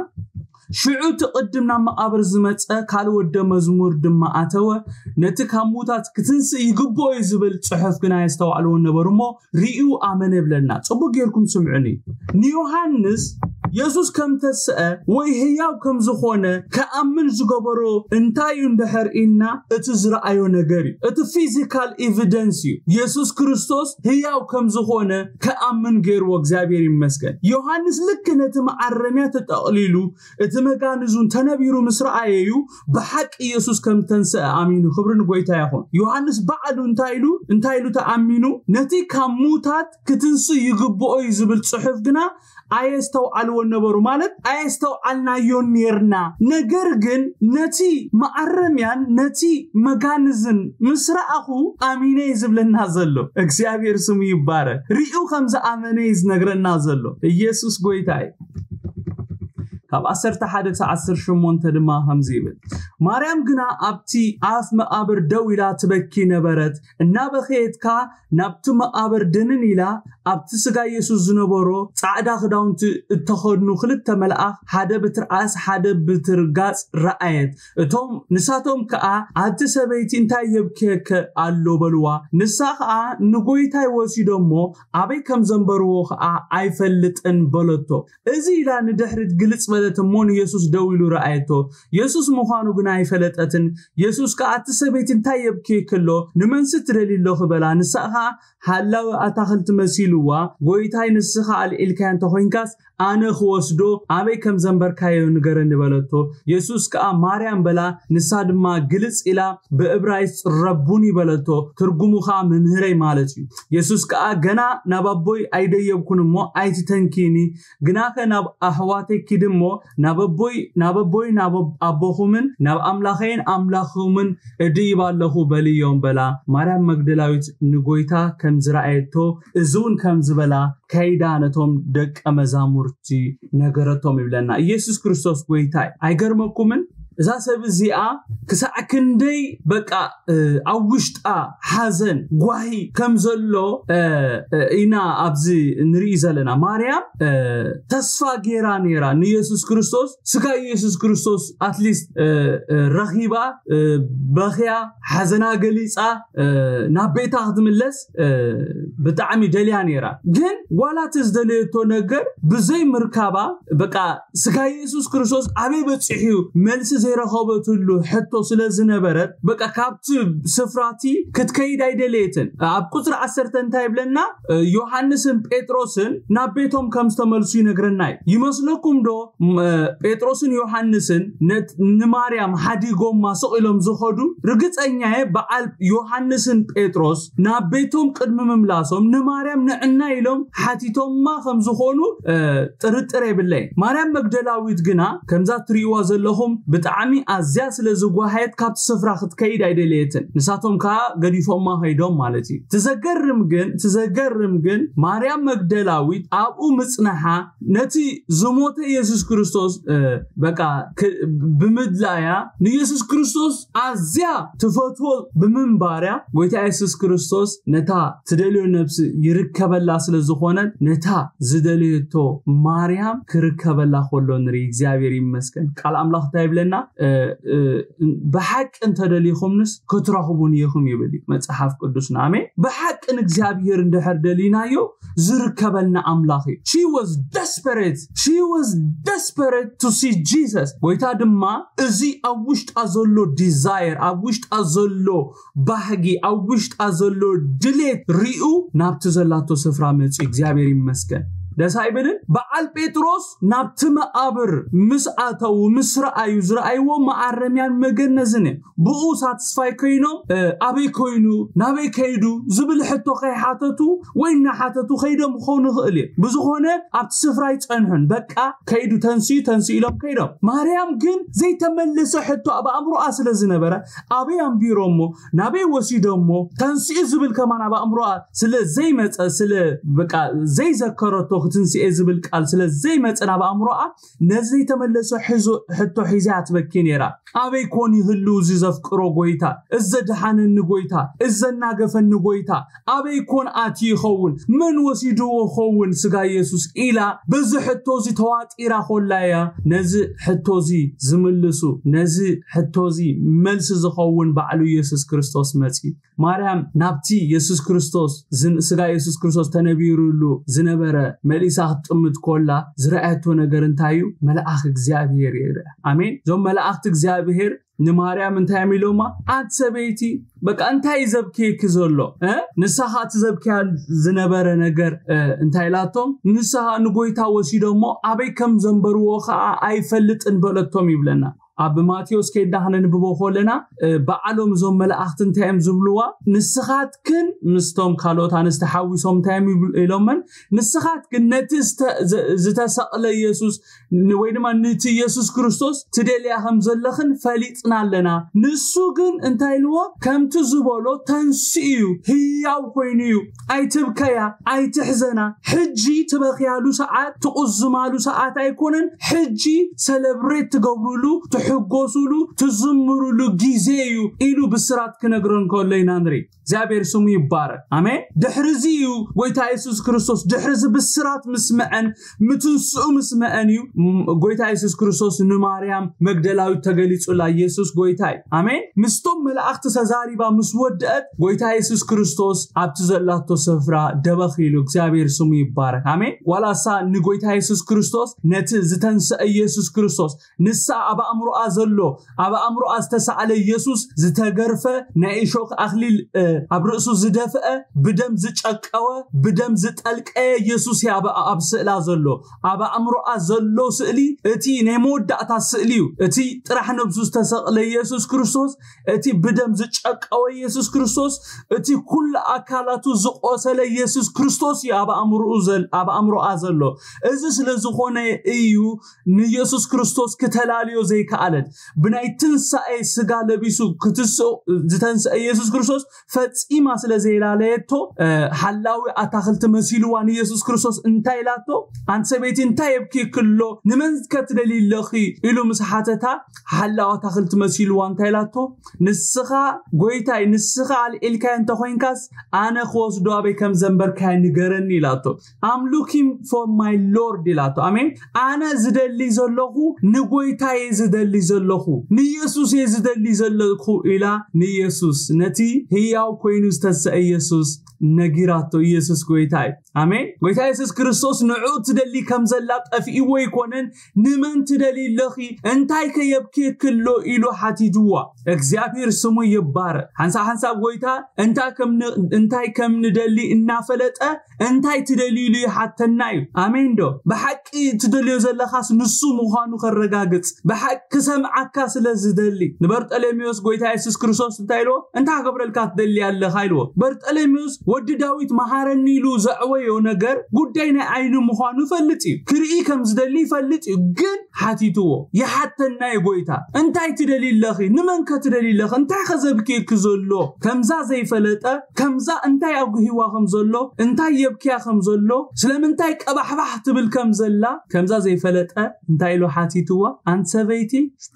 ሽዑ እቲ ቅድም ናብ መቓብር ዝመጸ ካልእ ወደ መዝሙር ድማ ኣተወ፣ ነቲ ካብ ምዉታት ክትንስእ ይግብኦ እዩ ዝብል ጽሑፍ ግና ኣየስተውዓልዎን ነበሩ እሞ ርእዩ ኣመነ ይብለና። ጽቡቅ ጌርኩም ስምዑኒ። ንዮሃንስ የሱስ ከም ተስአ ወይ ህያው ከም ዝኾነ ክኣምን ዝገበሮ እንታይ እዩ እንድሕር ኢልና እቲ ዝረኣዮ ነገር እዩ። እቲ ፊዚካል ኤቪደንስ እዩ። የሱስ ክርስቶስ ህያው ከም ዝኾነ ክኣምን ገይርዎ እግዚኣብሔር ይመስገን። ዮሃንስ ልክ ነቲ መዓረምያ ተጠቕሊሉ እቲ መጋንዙን ተነቢሩ ምስ ረኣየ እዩ ብሓቂ ኢየሱስ ከም ተንስአ ኣሚኑ። ክብሪ ንጎይታ ይኹን። ዮሃንስ ባዕሉ እንታይ ኢሉ እንታይ ኢሉ ተኣሚኑ ነቲ ካብ ሙታት ክትንስእ ይግብኦ እዩ ዝብል ጽሑፍ ግና ኣየስተውዓልዎን ነበሩ። ማለት ኣየስተውዓልናዮን ኔርና። ነገር ግን ነቲ መኣረምያን ነቲ መጋንዝን ምስ ረኣኹ ኣሚነ እዩ ዝብለና ዘሎ። እግዚኣብሔር ስሙ ይባረክ። ሪኡ ከም ዝኣመነ እዩ ዝነግረና ዘሎ። ኢየሱስ ጎይታ እዩ። ካብ ዓሰርተ ሓደ ክሳብ ዓሰርተ ሸሞንተ ድማ ከምዚ ይብል፣ ማርያም ግና ኣብቲ ኣፍ መቓብር ደው ኢላ ትበኪ ነበረት። እናበኸየት ከኣ ናብቲ መቓብር ድንን ኢላ ኣብቲ ስጋ የሱስ ዝነበሮ ጻዕዳ ክዳውንቲ እተኸድኑ ክልተ መልኣኽ፣ ሓደ ብትርኣስ ሓደ ብትርጋጽ ረኣየት። እቶም ንሳቶም ከኣ ኣቲ ሰበይቲ እንታይ የብክየከ ኣሎ በልዋ። ንሳ ከኣ ንጎይታይ ወሲዶ እሞ ኣበይ ከም ዘንበርዎ ከኣ ኣይፈልጥን በለቶ። እዚ ኢላ ንድሕሪት ግልጽ በለት እሞ ንየሱስ ደው ኢሉ ረኣየቶ። የሱስ ምዃኑ ግና ኣይፈለጠትን። የሱስ ከኣ ኣቲ ሰበይቲ እንታይ የብክየኪ ኣሎ? ንመንሲ ትደልዪ ኣለኺ በላ። ንሳ ኸኣ ሃላዊ ኣታኽልቲ መሲልዋ፣ ጎይታይ ንስኻ ኣልዒልካያ እንተኾይንካስ ኣነ ክወስዶ ኣበይ ከም ዘንበርካዮ ንገረኒ በለቶ። የሱስ ከኣ ማርያም በላ። ንሳ ድማ ግልጽ ኢላ ብእብራይስጥ ረቡኒ በለቶ፣ ትርጉሙ ከኣ መምህረይ ማለት እዩ። የሱስ ከኣ ገና ናብ ኣቦይ ኣይደየብኩን እሞ ኣይትተንኪኒ፣ ግናኸ ናብ ኣሕዋተይ ኪዲ እሞ ናብ ኣቦይ ናብ ኣቦይ ናብ ኣቦኹምን ናብ ኣምላኸይን ኣምላኽኹምን እድይብ ኣለኹ በልዮም በላ። ማርያም መግደላዊት ንጎይታ ከም ዝረኣየቶ እዚ እውን ከም ዝበላ ከይዳ ነቶም ደቀ መዛሙርቲ ነገረቶም ይብለና። ኢየሱስ ክርስቶስ ጎይታ እዩ። ኣይገርመኩምን? እዛ ሰብ እዚኣ ክሳዕ ክንደይ በቃ ኣብ ውሽጣ ሓዘን ጓሂ ከም ዘሎ ኢና ኣብዚ ንርኢ ዘለና። ማርያም ተስፋ ገይራ ነይራ ንኢየሱስ ክርስቶስ፣ ስጋ ኢየሱስ ክርስቶስ ኣትሊስት ረኺባ፣ በኽያ ሓዘና ገሊፃ ናብ ቤታ ክትምለስ ብጣዕሚ ደልያ ነይራ። ግን ዋላ እቲ ዝደለየቶ ነገር ብዘይ ምርካባ በቃ ስጋ ኢየሱስ ክርስቶስ ኣበይ በፂሑ እዩ መልሲ ዘይረኸበትሉ ሕቶ ስለ ዝነበረት በቃ ካብቲ ስፍራቲ ክትከይድ ኣይደለየትን። ኣብ ቁፅሪ ዓሰርተ እንታይ ይብለና? ዮሃንስን ጴጥሮስን ናብ ቤቶም ከም ዝተመልሱ ይነግረና እዩ። ይመስለኩም ዶ ጴጥሮስን ዮሃንስን ንማርያም ሓዲጎማ ስቕ ኢሎም ዝኸዱ? ርግፀኛ እየ በዓል ዮሃንስን ጴጥሮስ ናብ ቤቶም ቅድሚ ምምላሶም ንማርያም ንዕና ኢሎም ሓቲቶማ ከም ዝኾኑ ጥርጥር የብለይ። ማርያም መግደላዊት ግና ከምዛ ትርእይዋ ዘለኹም ብጣዕሚ ኣዝያ ስለ ዝጓሃየት ካብቲ ስፍራ ክትከይድ ኣይደለየትን። ንሳቶም ከዓ ገዲፎማ ከይዶም ማለት እዩ። ትዘገርም ግን ትዘገርም ግን ማርያም መግደላዊት ኣብኡ ምጽንሓ ነቲ ዝሞተ ኢየሱስ ክርስቶስ በቃ ብምድላያ ንኢየሱስ ክርስቶስ ኣዝያ ትፈትዎ ብምንባርያ ጎይታ ኢየሱስ ክርስቶስ ነታ ትደልዮ ነብሲ ይርከበላ ስለ ዝኾነት ነታ ዝደለየቶ ማርያም ክርከበላ ከሎ ንርኢ። እግዚኣብሔር ይመስገን። ቃል ኣምላኽ እንታይ ይብለና? ብሓቂ እንተደሊኹምንስ ክትረኽቡን ኢኹም ይብል እዩ መጽሓፍ ቅዱስና። ኣሜን። ብሓቂ ንእግዚኣብሔር እንድሕር ደሊናዮ ዝርከበልና ኣምላኽ እዩ። She was desperate. She was desperate to see Jesus. ጎይታ ድማ እዚ ኣብ ውሽጣ ዘሎ ዲዛየር፣ ኣብ ውሽጣ ዘሎ ባህጊ፣ ኣብ ውሽጣ ዘሎ ድሌት ሪኡ ናብቲ ዘላቶ ስፍራ መጺኡ። እግዚኣብሔር ይመስገን። ደስ ኣይብልን? በዓል ጴጥሮስ ናብቲ መቓብር ምስ ኣተዉ ምስ ረኣዩ ዝረኣይዎ መኣረምያን መገነዝን እዮም። ብኡ ሳትስፋይ ኮይኖም ኣበይ ኮይኑ ናበይ ከይዱ ዝብል ሕቶ ከይሓተቱ ወይ እናሓተቱ ከይዶም ክኾኑ ይኽእል እዩ። ብዝኾነ ኣብቲ ስፍራ ይፀንሑን በቃ ከይዱ ተንስኡ ተንስኡ ኢሎም ከይዶም። ማርያም ግን ዘይተመለሰ ሕቶ ኣብ ኣእምሮኣ ስለ ዝነበረ ኣበይ ኣንቢሮሞ ናበይ ወሲዶሞ ተንስኡ ዝብል ከማን ኣብ ኣእምሮኣ ስለ ዘይመፀ ስለ በቃ ዘይዘከረቶ ክትንስኤ ዝብል ቃል ስለ ዘይመፀ ናብ ኣእምሮኣ ነዚ ዘይተመለሰ ሕቶ ሒዛ ትበኪ ነይራ። ኣበይ ኮን ይህሉ እዚ ዘፍቅሮ ጎይታ፣ እዚ ዘድሓነኒ ጎይታ፣ እዚ ዘናገፈኒ ጎይታ ኣበይ ኮን ኣትዩ ይኸውን? መን ወሲድዎ ይኸውን ስጋ ኢየሱስ? ኢላ በዚ ሕቶ እዚ ተዋጢራ ኮላ እያ ነዚ ሕቶ እዚ ዝምልሱ ነዚ ሕቶ እዚ መልሲ ዝኸውን ባዕሉ ኢየሱስ ክርስቶስ መጺኡ። ማርያም ናብቲ የሱስ ክርስቶስ ስጋ የሱስ ክርስቶስ ተነቢሩሉ ዝነበረ መሊሳ ክትጥምት ኮላ ዝረኣየቶ ነገር እንታይ እዩ? መልኣኽ እግዚኣብሔር ይርአ። ኣሜን። እዞም መላእኽቲ እግዚኣብሔር ንማርያም እንታይ እዮም ኢሎማ? ኣት ሰበይቲ በቃ እንታይ እዩ ዘብክየኪ ዘሎ? ንሳ ከዓ ትዘብክያ ዝነበረ ነገር እንታይ ኢላቶም? ንሳ ንጎይታ ወሲዶሞ ኣበይ ከም ዘንበርዎ ከዓ ኣይፈልጥን በለቶም ይብለና። ኣብ ማቴዎስ ከይዳ ክነንብቦ ከለና ባዕሎም እዞም መላእኽቲ እንታይ እዮም ዝብልዋ? ንስኻትክን ምስቶም ካልኦት ኣንስቲ ሓዊሶም እንታይ እዮም ኢሎመን? ንስኻትክን ነቲ ዝተሰቕለ ኢየሱስ ወይ ድማ ነቲ ኢየሱስ ክርስቶስ ትደልያ ከም ዘለኽን ፈሊጥና ኣለና። ንሱ ግን እንታይ ኢልዎ? ከምቲ ዝበሎ ተንስኡ እዩ፣ ህያው ኮይኑ እዩ። ኣይትብከያ፣ ኣይትሕዘና። ሕጂ ትበኽያሉ ሰዓት ትቑዝማሉ ሰዓት ኣይኮነን። ሕጂ ሰለብሬት ትገብሩሉ፣ ትሕጎሱሉ፣ ትዝምሩሉ ግዜ እዩ ኢሉ ብስራት ክነግረን ከሎ ኢና ንርኢ። እግዚኣብሔር ስሙ ይባረክ። ኣሜን። ድሕሪ እዚ እዩ ጎይታ የሱስ ክርስቶስ ድሕሪ እዚ ብስራት ምስምዐን ምትንስኡ ምስምዐን እዩ ጎይታ የሱስ ክርስቶስ ንማርያም መግደላዊት ተገሊጹላ። ኢየሱስ ጎይታ እዩ። ኣሜን። ምስቶም መላእኽቲ ተዛሪባ ምስ ወድአት ጎይታ የሱስ ክርስቶስ ኣብቲ ዘላቶ ስፍራ ደበኽ ኢሉ። እግዚኣብሔር ስሙ ይባረክ። ኣሜን። ዋላ እሳ ንጎይታ የሱስ ክርስቶስ ነቲ ዝተንሰአ ኢየሱስ ክርስቶስ ንሳ ኣብ ኣእምሮ ኣእምሮኣ ዘሎ፣ ኣብ ኣእምሮኣ ዝተሳእለ ኢየሱስ ዝተገርፈ፣ ናይ እሾክ ኣኽሊል ኣብ ርእሱ ዝደፍአ፣ ብደም ዝጨቀወ፣ ብደም ዝጠልቀየ ኢየሱስ እያ ኣብ ስእላ ዘሎ። ኣብ ኣእምሮኣ ዘሎ ስእሊ እቲ ናይ መወዳእታ ስእሊ እዩ። እቲ ጥራሕ ነብሱ ዝተሰቕለ ኢየሱስ ክርስቶስ፣ እቲ ብደም ዝጨቀወ ኢየሱስ ክርስቶስ፣ እቲ ኩሉ ኣካላቱ ዝቆሰለ ኢየሱስ ክርስቶስ እዩ ኣብ ኣእምሮኡ ዘል ኣብ ኣእምሮኣ ዘሎ። እዚ ስለ ዝኾነ እዩ ንኢየሱስ ክርስቶስ ክተላልዮ ዘይከኣለት። ብናይ ትንሳኤ ስጋ ለቢሱ ክትስኦ ዝተንሰአ ኢየሱስ ክርስቶስ ፈጺማ ስለ ዘይላለየቶ፣ ሓላዊ ኣታኽልቲ መሲልዋ ንኢየሱስ ክርስቶስ እንታይ ኢላቶ? ኣንቲ ሰበይቲ እንታይ የብኪ ክሎ ንመን ከትደሊ ኣለኺ? ኢሉ ምስ ሓተታ፣ ሓላዊ ኣታኽልቲ መሲልዋ እንታይ ኢላቶ? ንስኻ ጎይታይ፣ ንስኻ ኣልዒልካዮ እንተኾይንካስ ኣነ ክወስዶ ኣበይ ከም ዘንበርካዮ ንገረኒ ኢላቶ። I'm looking for my Lord ኢላቶ። ኣሜን። ኣነ ዝደሊ ዘለኹ ንጎይታየ ዝደሊ ዘለኹ፣ ንኢየሱስ እየ ዝደሊ ዘለኹ ኢላ ንኢየሱስ፣ ነቲ ህያው ኮይኑ ዝተሰአ ኢየሱስ ነጊራቶ። ኢየሱስ ጎይታ እዩ። ኣሜን። ጎይታ ኢየሱስ ክርስቶስ ንዑ ትደሊ ከም ዘላ ጠፊእዎ ኣይኮነን። ንመን ትደሊ ኣለኺ? እንታይ ከየብኬክሎ ኢሉ ሓቲትዋ። እግዚኣብሔር ስሙ ይባረክ። ሓንሳብ ሓንሳብ ጎይታ እንታይ ከም ን- እንታይ ከም ንደሊ እናፈለጠ እንታይ ትደልዩ ኢሉ ይሓተና እዩ። ኣሜን ዶ? ብሓቂ ትደልዮ ዘለኻስ ንሱ ምዃኑ ከረጋግጽ፣ ብሓቂ ክሰምዓካ ስለ ዝደሊ። ንበርጠሌሜዎስ ጎይታ የሱስ ክርስቶስ እንታይ ኢልዎ? እንታይ ክገብረልካ ትደሊ ኣለኻ ኢልዎ። በርጠሌሜዎስ ወዲ ዳዊት መሃረኒ ኢሉ ዘዕወዮ ነገር ጉዳይ ናይ ዓይኒ ምዃኑ ይፈልጥ እዩ። ክርኢ ከም ዝደሊ ይፈልጥ እዩ። ግን ሓቲትዎ፣ ይሓተና እዩ ጎይታ። እንታይ ትደሊ ኣለኺ? ንመን ከ ትደሊ ኣለኺ? እንታይ ከ ዘብክየኪ ዘሎ? ከምዛ ዘይፈለጠ፣ ከምዛ እንታይ ኣጉሂዋ ከም ዘሎ፣ እንታይ የብክያ ከም ዘሎ፣ ስለምንታይ ቀባሕባሕ ትብል ከም ዘላ፣ ከምዛ ዘይፈለጠ እንታይ ኢሉ ሓቲትዋ? ኣንቲ ሰበይቲ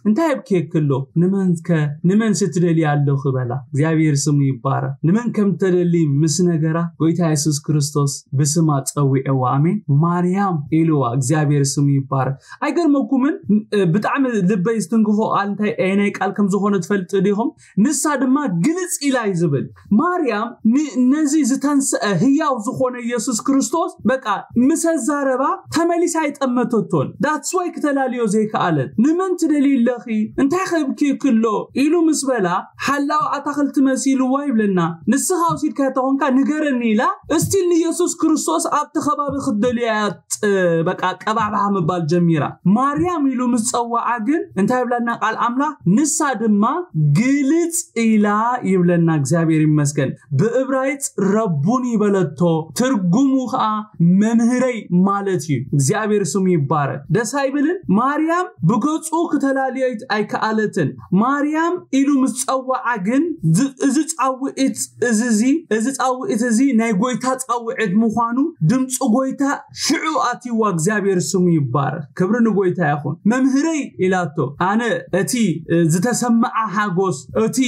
እንታይ የብክየኪ ኣሎ? ንመን ከ ንመን ስትደሊ ኣለኺ በላ። እግዚኣብሔር ስሙ ይባረክ። ንመን ከም ተደሊ ምስ ነገራ ጎይታ የሱስ ክርስቶስ ብስማ ጸዊዕዋ። ኣሜን። ማርያም ኢልዋ። እግዚኣብሔር ስሙ ይባረክ። ኣይገርመኩምን? ብጣዕሚ ልበይ ዝትንክፎ ቃል እንታይ ናይ ቃል ከም ዝኾነ ትፈልጥ ዲኹም? ንሳ ድማ ግልጽ ኢላ እዩ ዝብል። ማርያም ን- ነዚ ዝተንስአ ህያው ዝኾነ ኢየሱስ ክርስቶስ በቃ ምስ ኣዛረባ ተመሊሳ ኣይጠመተቶን። That's why ክተላልዮ ዘይከኣለት። ንመን ትደሊ ኣለኺ? እንታይ ከብኪ ክሎ? ኢሉ ምስ በላ ሓላው ኣታኽልቲ መሲልዋ ይብለና። ንስኻ ወሲድካ ተኾንካ ንገረኒ ኢላ እስቲል ንኢየሱስ ክርስቶስ ኣብቲ ከባቢ ክትደልዮ እያ ጥ- በቃ ቀባዕባዕ ምባል ጀሚራ። ማርያም ኢሉ ምስ ጸዋዓ ግን እንታይ ይብለና ቃል ኣምላኽ? ንሳ ድማ ግልጽ ኢላ ይብለና። እግዚኣብሔር ይመስገን። ብእብራይጽ ረቡኒ ይበለቶ፣ ትርጉሙ ኸኣ መምህረይ ማለት እዩ። እግዚኣብሔር ስሙ ይባረክ። ደስ ኣይብልን? ማርያም ብገጹ ክተላልዮ ኣይከኣለትን። ማርያም ኢሉ ምስ ጸዋዓ ግን ዝ- እዚ ጻውዒት እዚ እዚ ጻውዒት እዚ ናይ ጎይታ ጻውዒት ምዃኑ ድምፂ ጎይታ ሽዑ ኣትይዋ። እግዚኣብሔር ስሙ ይባረክ። ክብሪ ንጎይታ ይኹን። መምህረይ ኢላቶ። ኣነ እቲ ዝተሰምዓ ሓጎስ፣ እቲ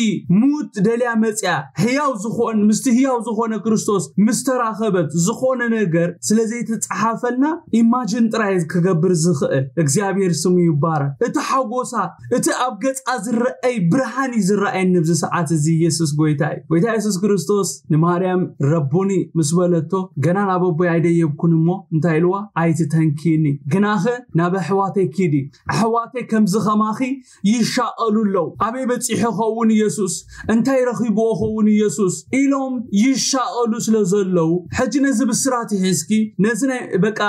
ሙት ደልያ መፅያ ሕያው ዝኾን ምስቲ ሕያው ዝኾነ ክርስቶስ ምስ ተራኸበት ዝኾነ ነገር ስለ ዘይተፀሓፈልና ኢማጅን ጥራይ ክገብር ዝኽእል እግዚኣብሔር ስሙ ይባረክ። እቲ ሓጎሳ፣ እቲ ኣብ ገፃ ዝረኣይ ብርሃን እዩ ዝረኣየኒ ኣብዚ ሰዓት እዚ። ኢየሱስ ጎይታ እዩ። ጎይታ የሱስ ክርስቶስ ንማርያም ረቡኒ ምስ በለቶ ገና ናብ ኣቦይ ኣይደየብኩን እሞ እንታይ ኢልዋ? ኣይትተንኪኒ፣ ግናኸ ናብ ኣሕዋተይ ኪዲ። ኣሕዋተይ ከምዚ ኸማኺ ይሻቐሉ ኣለዉ። ኣበይ በጺሑ ኸውን ኢየሱስ? እንታይ ረኺብዎ ኸውን ኢየሱስ ኢሎም ይሻቐሉ ስለ ዘለዉ፣ ሕጂ ነዚ ብስራት ሒዝኪ፣ ነዚ ናይ በቃ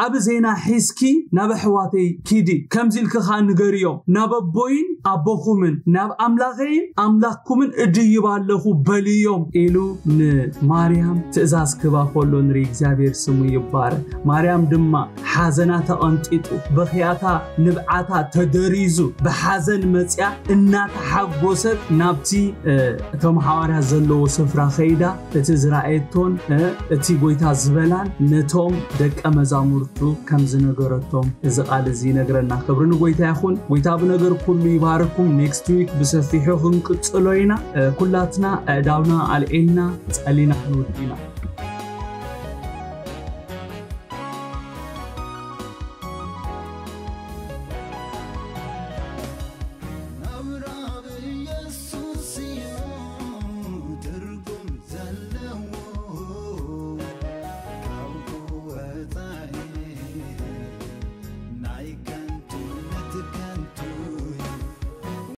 ኣብ ዜና ሒዝኪ ናብ ኣሕዋተይ ኪዲ፣ ከምዚ ኢልኪ ኸኣ ንገርዮም፣ ናብ ኣቦይን ኣቦኹምን ናብ ኣምላኸይን ኣምላኽኩምን እድይብ ኣለኹ በልዮም ኢሉ ንማርያም ትእዛዝ ክባ ከሎ ንርኢ። እግዚኣብሔር ስሙ ይባረክ። ማርያም ድማ ሓዘና ተቐንጢጡ፣ በኽያታ ንብዓታ ተደሪዙ፣ ብሓዘን መጽያ እናተሓጎሰት ናብቲ እቶም ሓዋርያት ዘለዎ ስፍራ ከይዳ እቲ ዝረኣየቶን እቲ ጎይታ ዝበላን ነቶም ደቀ መዛሙርቱ ከም ዝነገረቶም እዚ ቃል እዚ ይነግረና። ክብሪ ንጎይታ ይኹን። ጎይታ ብነገር ኩሉ ይባርኩም። ኔክስት ዊክ ብሰፊሑ ክንቅጽሎ ኢና። ኩላትና ኣእዳውና ኣልዒልና ጸሊና ክንውድ ኢና።